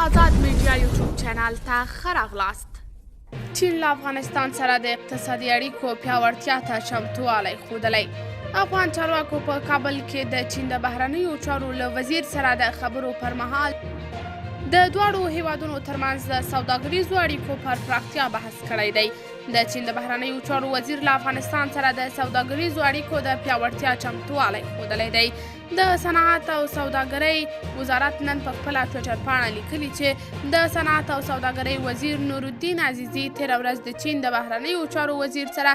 آزاد میډیا یوټیوب چینل ته ښه راغلاست. چین له افغانستان سره د اقتصادي اړیکو پیاوړتیا ته چمتووالی ښودلی. افغان چارواکو په کابل کې د چین د بهرنیو چارو له وزیر سره د خبرو پر مهال د دواړو هیوادونو ترمنځ د سوداګریزو اړیکو پر پراختیا بحث کړی دی. د چین د بهرنیو چارو وزیر له افغانستان سره د سوداګریزو اړیکو د پیاوړتیا چمتووالی ښودلی دی. د صنعت او سوداګرۍ وزارت نن په خپله ټویټر پاڼه لیکلي چې د صنعت او سوداګرۍ وزیر نورالدین عزیزي تېره ورځ د چین د بهرنیو چارو وزیر سره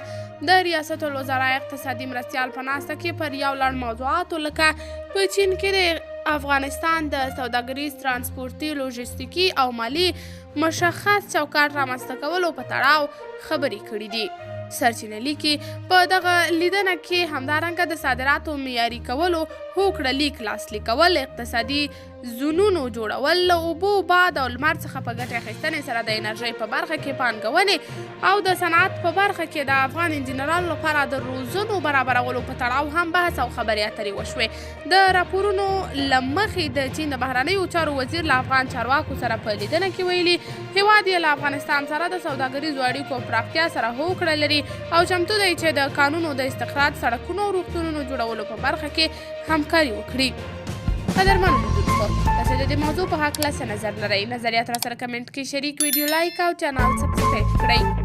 د ریاست الوزرا اقتصادي مرستیال په ناسته کې پر یو لړ موضوعاتو لکه په چین کې د افغانستان د سوداګریز، ترانسپورتي، لوژستیکي او مالي مشخص چوکاټ رامنځته کولو په تړاو خبرې کړې دي. سرچینه لیکي، په دغه لیدنه کې همدارنګه د صادراتو معیاري کولو هوکړه لیک لاسلیکول، اقتصادي زونونو جوړول، له اوبو، باد او لمر څخه په ګټې اخیستنې سره د انرژۍ په برخه کې پانګونې او د صنعت په برخه کې د افغان انجینرانو لپاره د روزنو برابرولو په تړاو هم بحث او خبرې اترې وشوې. د راپورونو له مخې د چین د بهرنیو چارو وزیر له افغان چارواکو سره په لیدنه کې ویلي، هیواد یې له افغانستان سره د سوداګریزو اړیکو پراختیا سره هوکړه لري او چمتو دی چې د کانونو د استخراج، سړکونو او روغتونونو جوړولو په برخه کې همکاري وکړي. قدرمنو لیدونکو، تاسو د دې موضوع په هکله څه نظر لرئ؟ نظریات راسره کمنټ کې شریک، ویډیو لایک او چینل سبسکرایب کړئ.